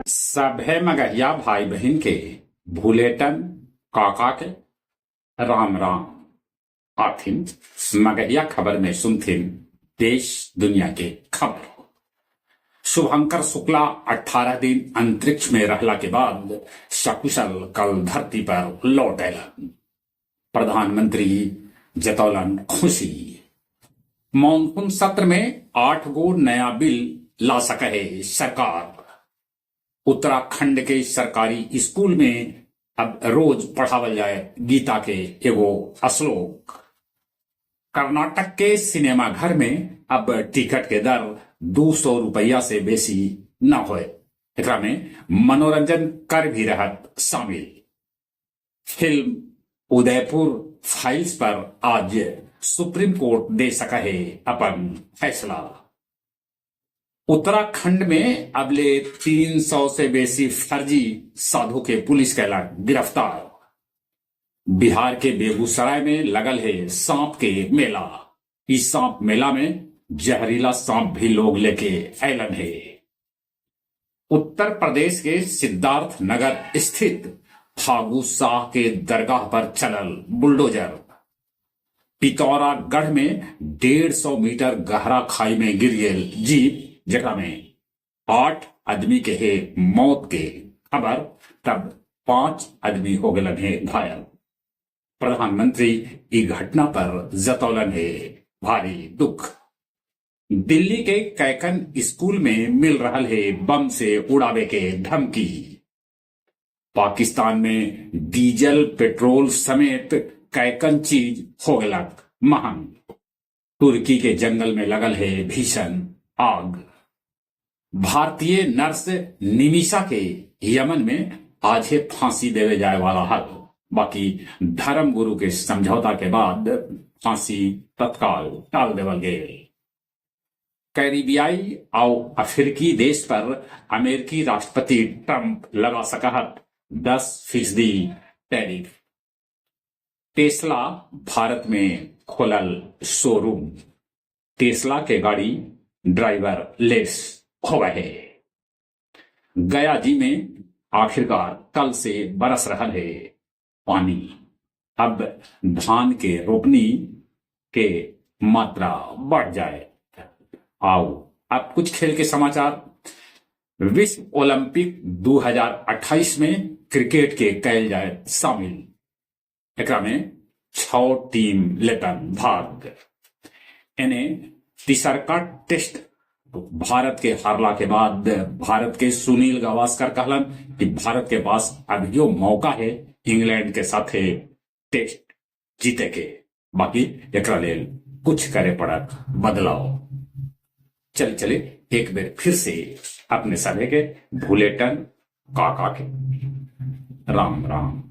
सभे मगहिया भाई बहिन के भुलेटन काका के राम राम। आथिन मगहिया खबर में सुनथिन देश दुनिया के खबर। शुभंकर शुक्ला 18 दिन अंतरिक्ष में रहला के बाद सकुशल कल धरती पर लौट अयलन। प्रधानमंत्री जतौलन खुशी। मानसून सत्र में 8 गो नया बिल ला सके है सरकार। उत्तराखंड के सरकारी स्कूल में अब रोज पढ़ावल जाए गीता के एगो श्लोक। कर्नाटक के सिनेमा घर में अब टिकट के दर 200 रुपया से बेसी न होए। एकरा में मनोरंजन कर भी रहत शामिल। फिल्म उदयपुर फाइल्स पर आज सुप्रीम कोर्ट दे सका है अपन फैसला। उत्तराखंड में अबले 300 से बेसी फर्जी साधु के पुलिस कैला गिरफ्तार। बिहार के बेगूसराय में लगल है सांप के मेला। इस सांप मेला में जहरीला सांप भी लोग लेके ऐलन है। उत्तर प्रदेश के सिद्धार्थ नगर स्थित फागू शाह के दरगाह पर चलल बुलडोजर। पिथौरागढ़ में 150 मीटर गहरा खाई में गिर गेल जीप, जकरा में 8 आदमी के है मौत के खबर, तब 5 आदमी हो गए है घायल। प्रधानमंत्री ई घटना पर जतौलन है भारी दुख। दिल्ली के कैकन स्कूल में मिल रहा है बम से उड़ावे के धमकी। पाकिस्तान में डीजल पेट्रोल समेत कैकन चीज हो गलक महंग। तुर्की के जंगल में लगल है भीषण आग। भारतीय नर्स निमिषा के यमन में आज ही फांसी देवे जाए वाला हल, बाकी धर्म गुरु के समझौता के बाद फांसी तत्काल टाल देवल गए। कैरिबियाई और अफ्रीकी देश पर अमेरिकी राष्ट्रपति ट्रंप लगा सकहत 10% टैरिफ। टेस्ला भारत में खोलल शोरूम। टेस्ला के गाड़ी ड्राइवर लेस हो है। गया जी में आखिरकार कल से बरस रहा है पानी। अब धान के रोपनी के मात्रा बढ़ जाए। आओ अब कुछ खेल के समाचार। विश्व ओलंपिक 2028 में क्रिकेट के कैल जाए शामिल। एकरा में 6 टीम लेतन भाग। एने तीसरका टेस्ट भारत के हारला के बाद भारत के सुनील गावस्कर कहलन कि भारत के पास अभियो मौका है इंग्लैंड के साथे टेस्ट जीते के, बाकी एकरा लेल कुछ करे पड़त बदलाव। चले चले एक बेर फिर से अपने सभे के भुलेटन काका के राम राम।